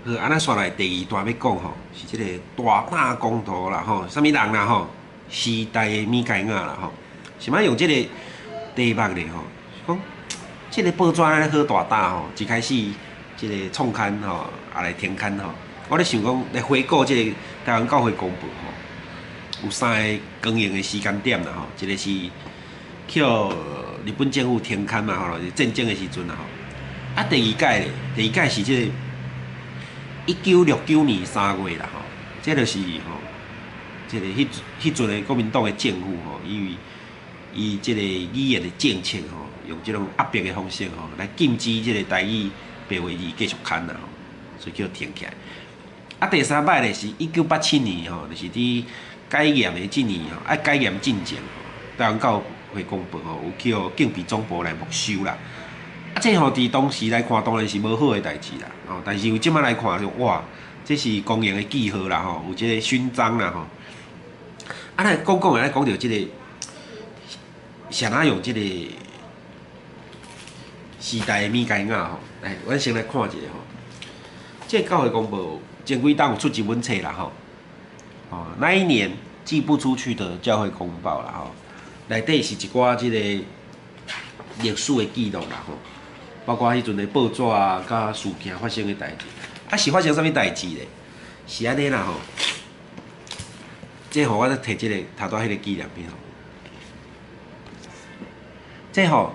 好，啊，咱煞來第二段欲講吼，是這个大膽公投啦吼，啥物人啦吼，時代的物件仔啦吼，是欲用這个題目咧吼，是講這个報紙按呢好大膽吼，一開始這个創刊吼，也來停刊吼，我咧想講來回顧這个台灣教會公報吼，有三个光榮的時間點啦吼，一个是予日本政府停刊嘛吼，戰爭的時陣啦吼，啊，第二擺咧，第二擺是這个1969年3月啦吼，這就是吼，這个彼陣的國民黨的政府吼，因為伊這个語言的政策吼，用這種壓迫的方式吼，來禁止這個台語白話字繼續刊啦吼，所以叫停起來。啊，第三擺咧是1987年吼，就是佇解嚴的這年吼，啊解嚴進前吼，台灣教會公報吼有去予警備總部來沒收啦。啊，這吼佇當時來看，當然是無好的代誌啦，吼。但是有這擺來看就哇，這是光榮的記號啦，吼，有這个勳章啦，吼。啊，咱講講來講著這个，是按怎用這个時代的物件仔吼？來，阮先來看一下吼。這个教會公報前幾冬有出一本冊啦，吼。哦，那一年寄不出去的教會公報啦，吼。內底是一寡這个歷史的記錄啦，吼。包括彼陣的報紙啊，佮事件發生的代誌。啊，是發生啥物代誌咧？是按呢啦吼。這吼，我咧提這个頭拄仔彼个紀念品吼。這吼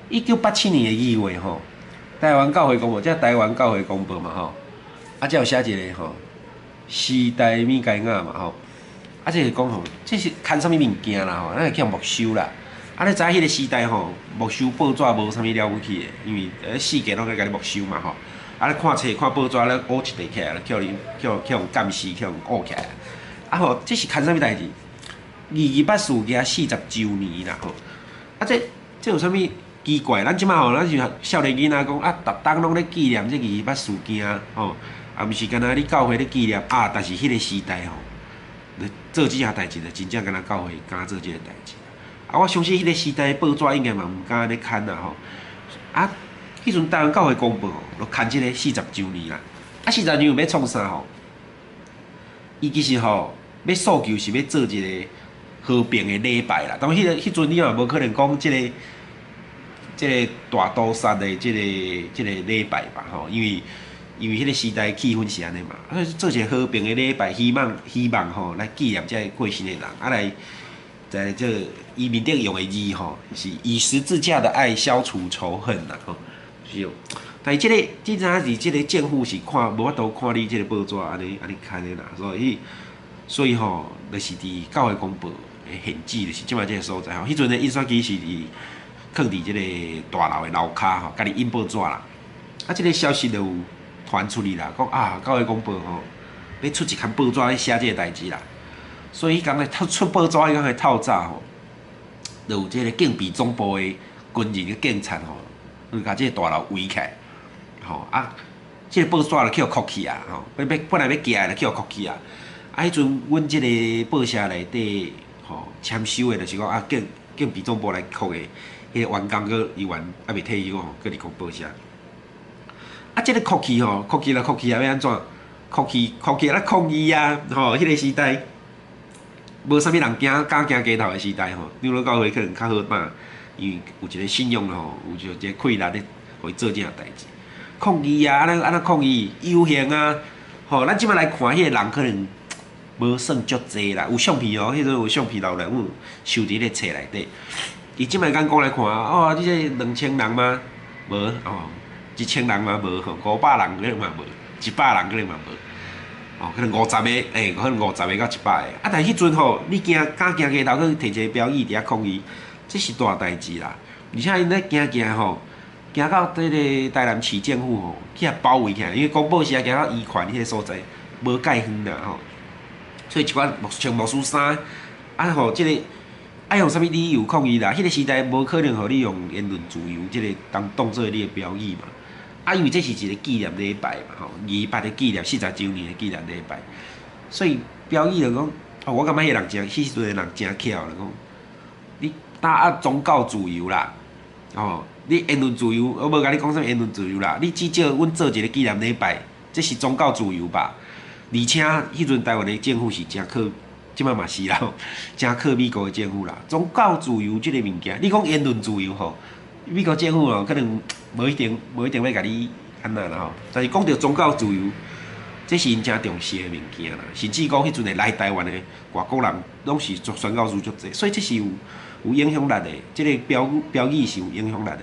，1987年的2月吼，台灣教會公報，這台灣教會公報嘛吼。啊，這有寫一个吼，時代物件仔嘛吼。啊，這是講吼，這是刊啥物物件啦吼，咱會去予沒收啦。啊，你知影彼个時代吼，沒收報紙無啥物了不起的，因為四界攏咧共你沒收嘛吼。啊，你看冊看報紙咧，烏一塊起來，予你予予監視，予烏起來。啊吼，這是刊啥物代誌？二二八事件四十週年啦吼。啊，這有啥物奇怪？咱這擺吼，咱是少年囡仔講啊，逐冬攏咧紀念這二二八事件吼，啊，毋是干焦你教會咧紀念啊，但是彼个時代吼，做這項代誌就真正敢若教會敢做這个代誌。啊，我相信彼个時代報紙應該嘛毋敢按呢刊啦吼。啊，彼陣台灣教會公報吼，就刊這个四十週年啦。啊，四十年欲創啥吼？伊其實吼，欲訴求是欲做一个和平的禮拜啦。當然，彼个彼陣你嘛無可能講這个大屠殺的這个禮拜吧吼，因為彼个時代氣氛是按呢嘛。啊，做一個和平的禮拜，希望吼來紀念這个過身的人，啊來在這伊面頂用的字吼，是以十字架的愛消除仇恨啦吼。是，但是這个真正是這个政府是看無法度看你這个報紙按呢按呢刊的啦，所以吼，就是佇教會公報的現址，就是這擺這个所在吼。彼陣的印刷機是佇囥佇這个大樓的樓跤吼，家己印報紙啦。啊，這个消息就有傳出去啦，講啊，教會公報吼，欲出一刊報紙咧寫這个代誌啦。所以彼工咧出報紙，彼工的透早吼，就有這个警備總部的軍人的警察吼，就共這个大樓圍起來，吼啊，這个報紙就去予扣去啊，吼，欲本來欲寄的，就去予扣去啊。啊，彼陣阮這个報社內底吼簽收的，就是講啊，警備總部來扣的，彼个員工閣猶原猶未退休吼，閣佇講報社。啊，這个扣去吼，扣去啦，扣去啊，欲按怎？扣去，扣去來抗議啊！吼，彼个時代無啥物人驚，敢行街頭的時代吼，長老教會可能較好膽，因為有一個信仰吼，有一個氣力咧，予伊做這項代誌。抗議啊，按怎按怎抗議？遊行啊，吼，咱這擺來看，彼個人可能無算足濟啦，有相片哦，彼陣有相片留來，阮有收佇彼個冊內底。以這擺眼光來看，哦，你這2000人嗎？無哦，1000人嘛無吼，500人可能嘛無，100人可能嘛無，哦，可能五十个，欸，可能五十个到100个。啊，但彼陣吼，你行敢行街頭去提一個標語佇遐抗議，這是大代誌啦。而且𪜶咧行行吼，行到這个台南市政府吼，去予包圍起來，因為公報社行到伊權彼个所在，無蓋遠啦吼，所以一寡穿牧師衫，啊吼，這个愛用啥物理由抗議啦？彼个時代無可能予你用言論自由這個當做你的標語嘛。啊，因為這是一個紀念禮拜嘛，吼，二八的紀念，四十週年的紀念禮拜，所以標語就講，哦，我感覺彼個人真，彼時陣的人真巧，就講，你打壓宗教自由啦，哦，你言論自由，我無共你講啥物言論自由啦，你至少阮做一個紀念禮拜，這是宗教自由吧？而且彼陣台灣的政府是誠靠，這擺嘛是啦，誠靠美國的政府啦。宗教自由這個物件，你講言論自由吼，美國政府哦可能無一定無一定欲共你按怎啦吼。但是講著宗教自由，這是𪜶誠重視的物件啦。甚至講彼陣會來台灣的外國人，攏是做宣教士足濟，所以這是有有影響力的，這個標標語是有影響力的。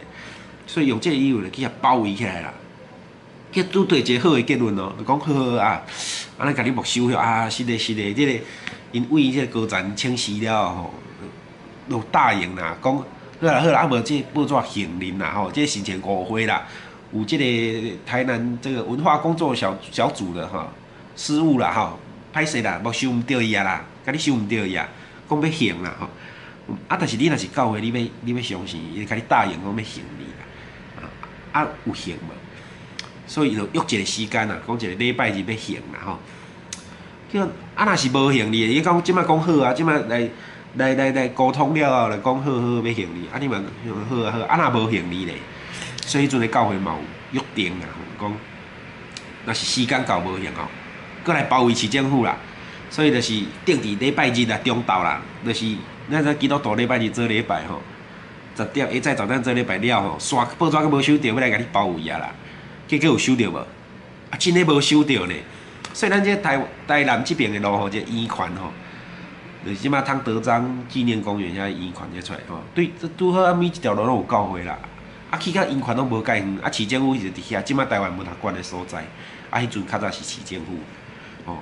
所以用這個理由來去共包圍起來啦。去拄著一個好的結論哦，就講好好啊，按呢共你沒收啊，是的，是的，這個𪜶為這個高層請示了後吼，就答應啦，講好啦好啦，啊無這報紙承認啦吼，這個事情誤會啦，有這個台南這個文化工作小小組的吼失誤啦吼，歹勢啦，沒收毋著伊啊啦，共你收毋著伊啊，講欲還啦吼，啊，但是你若是教會，你欲你欲相信，伊共你答應講欲還你啦，啊有還無？所以就約一個時間啦，講一個禮拜日欲還啦吼。叫啊，若是無還你，伊講這擺講好啊，這擺來來來來溝通了後，來講好好欲還你，啊你嘛好啊好，啊若無還你咧，所以彼陣的教會嘛有約定啦，講若是時間到無還吼，閣來包圍市政府啦。所以就是定佇禮拜日啊中晝啦，就是咱知基督徒禮拜日做禮拜吼，十點下早10點做禮拜了吼，煞報紙閣無收著，欲來共你包圍啊啦。結果有收著無？啊，真的無收著呢。所以咱這台台南這爿的路吼，這個圓環吼，就是這擺湯德章紀念公園遐圓環這出來吼，對，這拄好啊，每一條路攏有教會啦。啊，去到圓環攏無介遠，啊，市政府就佇遐，這擺台灣文學館的所在。啊，彼陣較早是市政府，吼。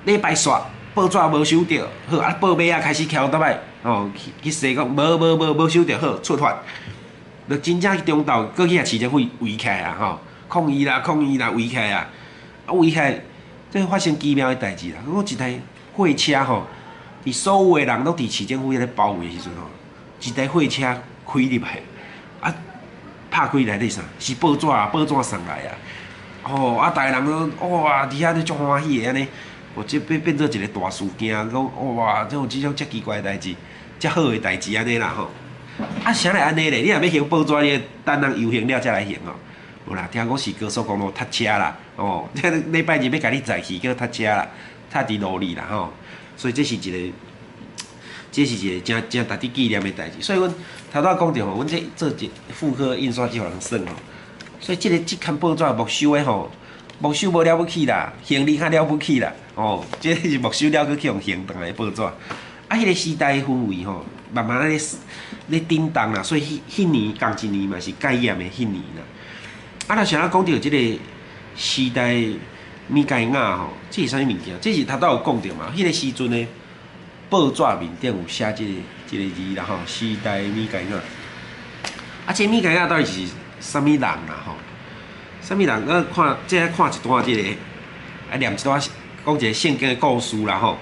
禮拜煞報紙無收著，好啊，報尾仔開始徛倒擺，吼，去去踅講無無無無收著，好出發。就真正去中晝，閣去共市政府圍起來啊！吼，抗議啦，抗議啦，圍起來啊！啊，圍起來，這發生奇妙的代誌啦。講一台貨車吼，佇所有的人攏佇市政府遐咧包圍的時陣吼，一台貨車開入來，啊，拍開內底啥？是報紙啊，報紙送來啊！吼，啊，逐个人攏哇，佇遐咧足歡喜的按呢，哦，這變變做一個大事件，講哇，這種這種遮奇怪的代誌，遮好的代誌按呢啦吼。啊，啥會按呢咧？你若欲還報紙，你等人遊行了才來還哦。無啦，聽講是高速公路塞車啦，哦，這禮拜日欲共你載去，叫塞車啦，塞佇路裡啦吼。所以這是一個，這是一個誠誠值得紀念的代誌。所以阮頭拄仔講著吼，阮這做一復刻印刷這予人耍吼。所以這個這刊報紙沒收的吼，沒收無了不起啦，還你較了不起啦，哦，這是沒收了閣去予還轉來報紙。啊，彼個時代氛圍吼，慢慢咧咧震動啦，所以彼彼年仝一年嘛是戒嚴的彼年啦。啊，若啥講著這個時代米該亞吼，這是啥物物件？這是頭拄有講著嘛？彼個時陣的報紙面頂有寫這個這個字啦吼，時代米該亞。啊，這米該亞到底是啥物人啦吼？啥物人？咱看這看一段這個，啊，念一段講一個聖經的故事啦吼。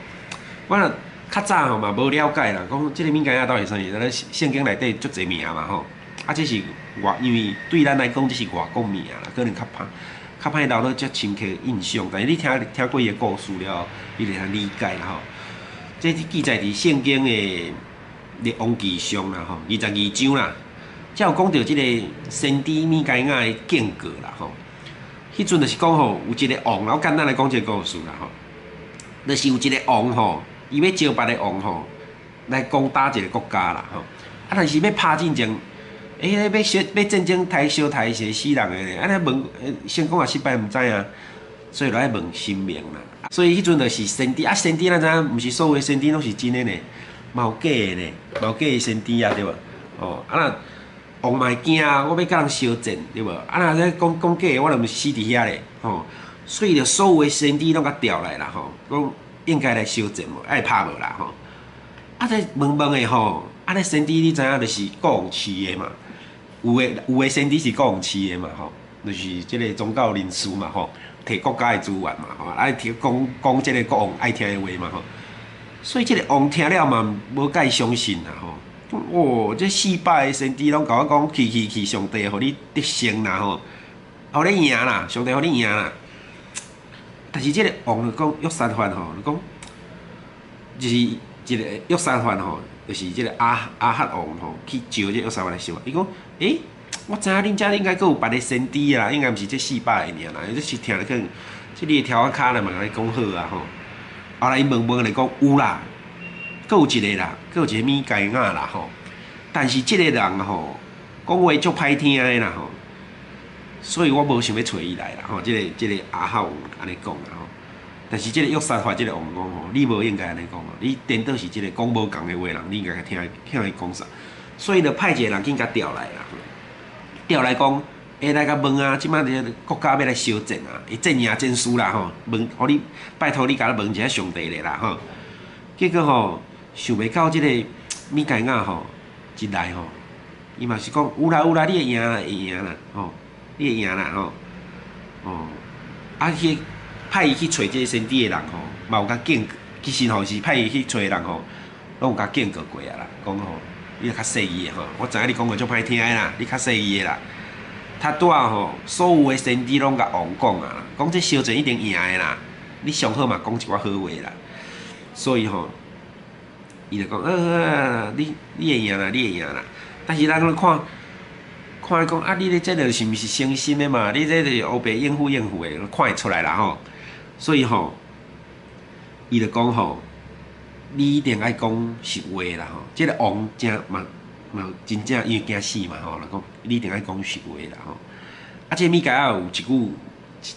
我若較早吼嘛無了解啦，講這個米該亞到底是啥物？咱聖經內底足濟名嘛吼。啊，這是外，因為對咱來講這是外國名啦，可能較歹較歹留落遮深刻印象。但是你聽聽過伊的故事了後，你就會理解啦吼。這是記載佇聖經的列王紀上啦吼，22章啦。才有講著這個先知米該亞的警告啦吼。彼陣就是講吼，有一個王，我簡單來講這個故事啦吼。就是有一個王吼，伊欲招別個王吼來攻打一個國家啦吼。啊，但是欲拍進前，欸，欲相欲戰爭刣相刣是會死人的呢。按呢問成功抑失敗毋知影，所以就愛問神明啦。所以彼陣就是先知啊，先知咱知影，毋是所有的先知攏是真的呢，嘛有假的呢，嘛有假的先知啊，對無？哦，啊若王嘛會驚啊，我欲佮人相戰，對無？啊若咧講講假的，我就毋是死佇遐咧，吼。所以就所有的先知攏共調來啦，吼，講應該來相戰無，愛拍無啦，吼。啊，這問問的吼，啊，這先知你知影就是國王飼的嘛，有的有的先知是國王飼的嘛，吼，就是這個宗教人士嘛，吼，提國家的資源嘛，吼，愛聽講講這個國王愛聽的話嘛，吼。所以這個王聽了嘛，無介相信啦，吼。哦，這400個先知攏共我講去去去，上帝予你得勝啦，吼，予你贏啦，上帝予你贏啦。但是這個王就講約沙法吼，就講就是一個約沙法吼，就是這個亞哈王吼去招這個約沙法來相。伊講，欸，我知影恁遮應該閣有別个先知啦，應該毋是這400个爾啦，這是聽咧可能，這你的柱仔跤咧嘛共你講好啊吼。後來伊問問咧講有啦，閣有一個啦，閣有一個米該亞啦吼。但是這个人吼，講話足歹聽的啦吼，所以我無想欲揣伊來啦吼。這個亞哈王按呢講啦吼。但是這個約沙法這個王講吼，你無應該按呢講哦，你顛倒是這個講無仝的話人，你應該聽聽伊講啥。所以就派一個人緊共調來啦，調來講，欸來共問啊，這擺這个國家欲來相戰啊，會戰贏戰輸啦吼，問，予你拜託你共我問一下上帝咧啦吼。結果吼，想袂到這個米該亞吼一來吼，伊嘛是講有啦有啦，你會贏啦，會贏啦，吼，你會贏啦吼，哦，啊彼派伊去揣這个先知的人吼，嘛有共警告，其實吼是派伊去揣的人吼，攏有共警告過啊啦，講吼，你較細意的吼，我知影你講話足歹聽的啦，你較細意的啦。他拄仔吼，所有的先知攏共王講啊，講這相戰一定贏的啦，你上好嘛講一寡好話啦。所以吼，伊就講，你會贏啦，你會贏啦。但是人攏看，看伊講啊，你咧這个是毋是誠心的嘛？你這是烏白應付應付的，看會出來啦吼。所以吼，伊就講吼，你一定愛講實話啦吼。這個王真嘛嘛真正因為驚死嘛吼，就講你一定愛講實話啦吼。啊，這個米該亞有一句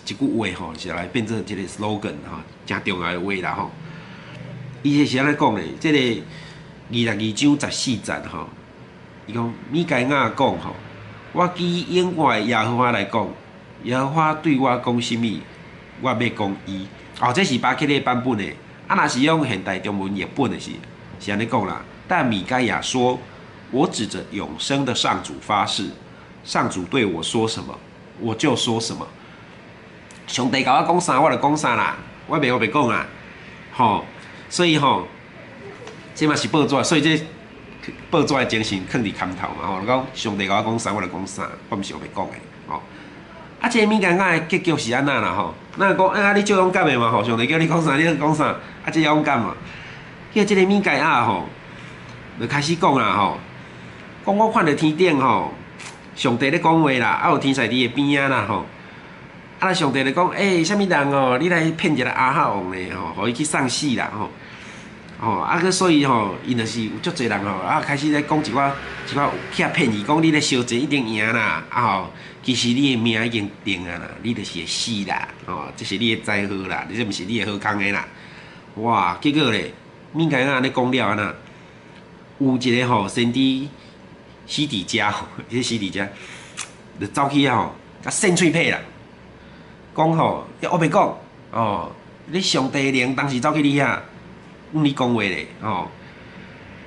一句話吼，是來變做這個 slogan 吼，誠重要的話啦吼。伊是按呢講的，這個22章14節吼，伊講米該亞講吼，我基永活的耶和華來講，耶和華對我講啥物，我欲講伊。哦，這是巴克禮版本的，啊，若是用現代中文譯本的是是按呢講啦。但米該亞說：我指著永生的上主發誓，上主對我說什麼，我就說什麼。上帝共我講啥，我就講啥啦，我袂烏白講啊，吼。所以吼，這嘛是報紙，所以這報紙的精神囥佇坎頭嘛吼。講上帝共我講啥，我就講啥，我毋是烏白講的吼。啊，這個米該亞的結局是按怎啦吼？咱講啊，你足勇敢的嘛吼，上帝叫你講啥，你就講啥，啊，這勇敢嘛。叫這個米該亞吼，就開始講啦吼，講我看著天頂吼，上帝咧講話啦，啊有天使佇伊邊仔啦吼。啊！上帝就講，欸，啥物人哦？你來騙一个亞哈王咧吼，予伊去送死啦吼！吼啊！閣所以吼，𪜶就是有足濟人吼，啊開始咧講一寡一寡去騙伊，講你咧相戰一定贏啦，啊吼！其實你的命已經定啊啦，你就是會死啦，吼！這是你的災禍啦，這毋是你的好康的啦。哇！結果咧，米該亞按呢講了按怎？有一個吼先知死佇遮吼，這死佇遮，就走去遐吼，共扇喙䫌啦。講吼，伊烏白講哦，你上帝靈當時走去你遐，向你講話咧吼。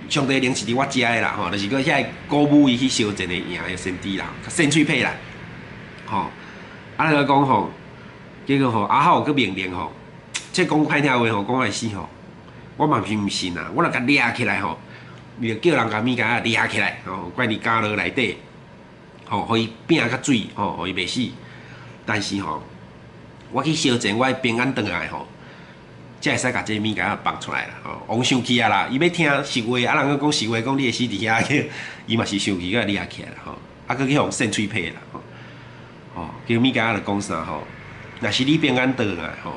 上帝靈是佇我遮的啦吼，就是講遐鼓舞伊去相戰的贏的先知啦，扇喙䫌啦，吼。啊，那個講吼，結果吼，亞哈閣命令吼，這講歹聽話吼，講來死吼，我嘛是毋信啊，我若共掠起來吼，伊就叫人共米該亞掠起來吼，關佇監牢內底，吼，予伊拚較水吼，予伊袂死。但是吼，我去相戰，我平安轉來吼，才會使共這米該亞放出來啦。吼，王生氣啊啦，伊欲聽實話，啊人閣講實話，講你會死佇遐，伊嘛是生氣，共掠起來啦吼，啊，閣去予扇喙䫌啦吼，吼，叫米該亞就講啥吼？若是你平安轉來吼，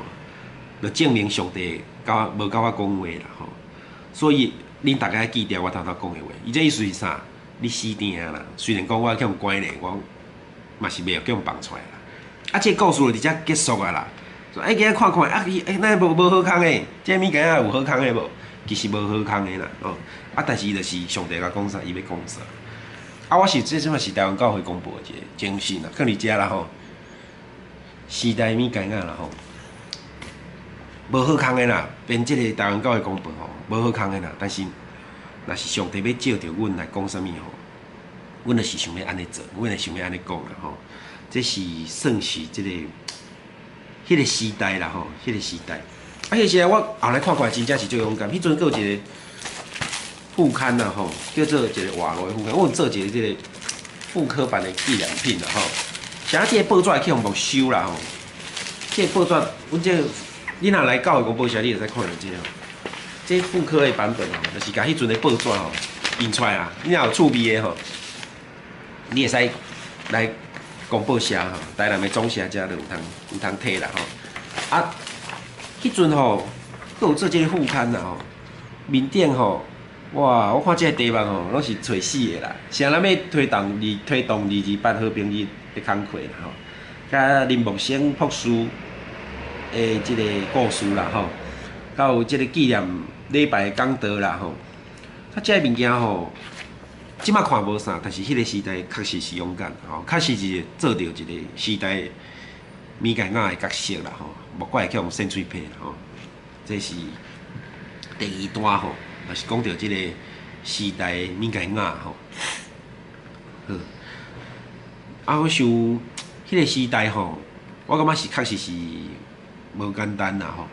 就證明上帝共無共我講話啦吼。所以恁逐家愛記著我頭拄講的話，伊這意思是啥？你死定啦！雖然講我去予關咧，我嘛是袂予放出來啦。啊，這個故事就佇遮結束啊啦。說欸，今仔看看啊，伊欸，哪無無好康的？這米該亞有好康的無？其實無好康的啦，哦。啊，但是伊就是上帝共講啥，伊欲講啥。啊，我是這這馬是台灣教會公報的一個精神啦，囥佇遮啦吼。時代米該亞啦吼，無好康的啦，編這個台灣教會公報吼，無好康的啦。但是，若是上帝欲藉著阮來講啥物吼，阮就是想欲按呢做，阮就想欲按呢講啦吼。這是算是這個彼個時代啦吼，彼個時代。啊，彼個時代我後來看看，真正是足勇敢。彼陣閣有一個副刊啦吼，叫做一個活路的副刊。我有做一個這個復刻版的紀念品啦吼。啥這個報紙去予沒收啦吼。這個報紙，阮這個，你若來教會公報社，你會使看著這個。這復刻的版本吼，就是共彼陣的報紙吼印出來啦。你若有趣味的吼，你會使。來公報社吼，台南的總社遮就有通提啦吼。啊，彼陣吼，閣有做這个副刊啦吼，面頂吼，哇！我看這个題目吼，攏是揣死的啦。啥人欲推動二二八和平日的工課啦吼，佮林木生博士的這个故事啦吼，佮有這个紀念禮拜講道啦吼。啊，這个物件吼，這馬看無啥，但是彼个時代確實是勇敢吼，確實是做著一個時代物件仔的角色啦吼，無怪會去予扇喙皮啦吼。這是第二段吼，也是講著這個時代物件仔吼。好，啊，我想彼个時代吼，我感覺是確實是無簡單啦吼，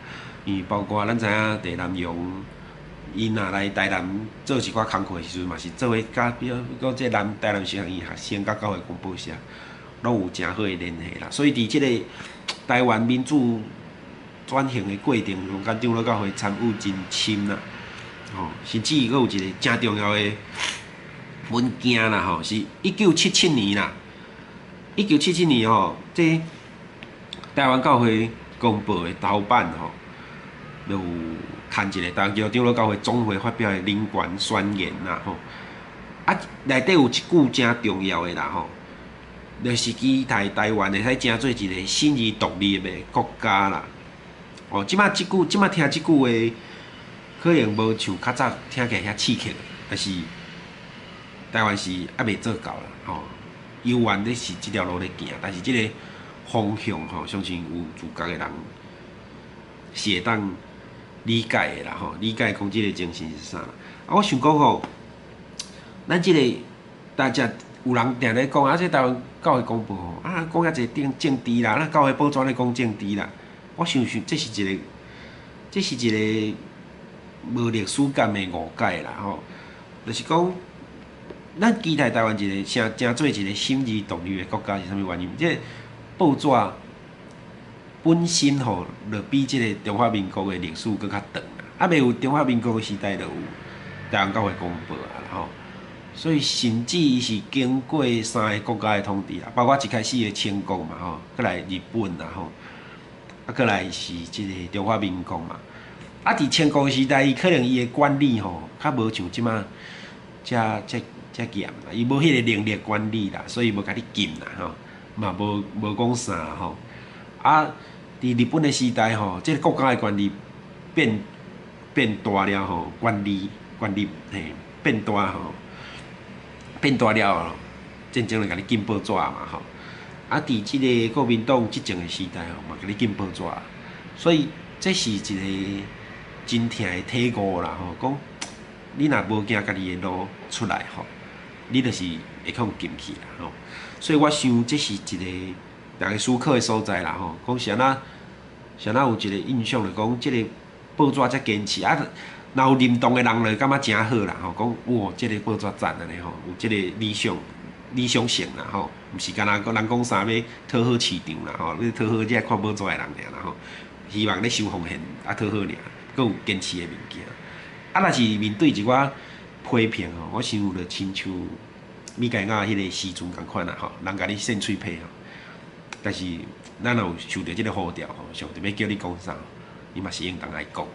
因為包括咱知影鄭南榕。伊若來台南做一寡工課的時陣，嘛是做伙佮比如講這台南神學院學生佮教會公報社，攏有誠好的聯繫啦。所以佇這個台灣民主轉型的過程中，佮長老教會參與真深啦。吼，甚至閣有一個誠重要的文件啦，吼，是一九七七年啦。一九七七年吼，這台灣教會公報的頭版吼，就有刊一個台灣基督長老教會總會發表的人權宣言啦，吼。啊，內底有一句誠重要的啦，吼，就是期待台灣會使成做一個新而獨立的國家啦。哦，這馬這句，這馬聽這句話，可能無像較早聽起來遐刺激，但是台灣是猶未做到啦，吼。猶原咧是這條路咧行，但是這個方向吼，相信有自覺的人是會當理解的啦，吼，理解講這個精神是啥啦。啊，我想講吼，咱這個大家有人定咧講啊，這台灣教會公報吼，啊，講遐濟政治啦，咱教會報紙咧講政治啦。我想想，這是一個無歷史感的誤解啦，吼。就是講，咱期待台灣一個成做一個新而獨立的國家是啥物原因？這個報紙本身吼，就比這個中華民國的歷史閣較長啦。猶未有中華民國的時代，就有台灣教會公報啊，吼。所以甚至伊是經過三个國家的統治啦，包括一開始的清國嘛，吼，閣來日本啦，吼，啊，閣來是這個中華民國嘛。啊，佇清國時代，伊可能伊的管理吼，較無像這馬遮遮遮嚴啦，伊無彼個能力管理啦，所以無共你禁啦，吼，嘛無講啥吼。啊，佇日本的時代吼，這個國家的權力變大了吼，權力嘿變大吼，變大了後，戰爭就共你禁報紙嘛吼。啊，佇這個國民黨執政的時代吼，嘛共你禁報紙，所以這是一個真疼的體悟啦吼。講你若無行家己的路出來吼，你就是會予禁去啦吼。所以我想這是一個逐家思考的所在啦吼。講是按怎，是按怎有一個印象，就講這個報紙遮堅持啊，若有認同的人就會感覺誠好啦吼。講哇，這個報紙讚按呢吼，有這個理想理想性啦吼，毋是干焦講人講啥欲討好市場啦吼，欲討好這看報紙的人爾啦吼。希望咧收奉獻啊，討好爾，閣有堅持的物件。啊，若是面對一寡批評吼，我想就親像米該亞彼個時陣仝款啦吼，人共你扇喙皮吼，但是咱若有受著這个呼召吼，上帝欲叫你講啥，你嘛是應當愛講。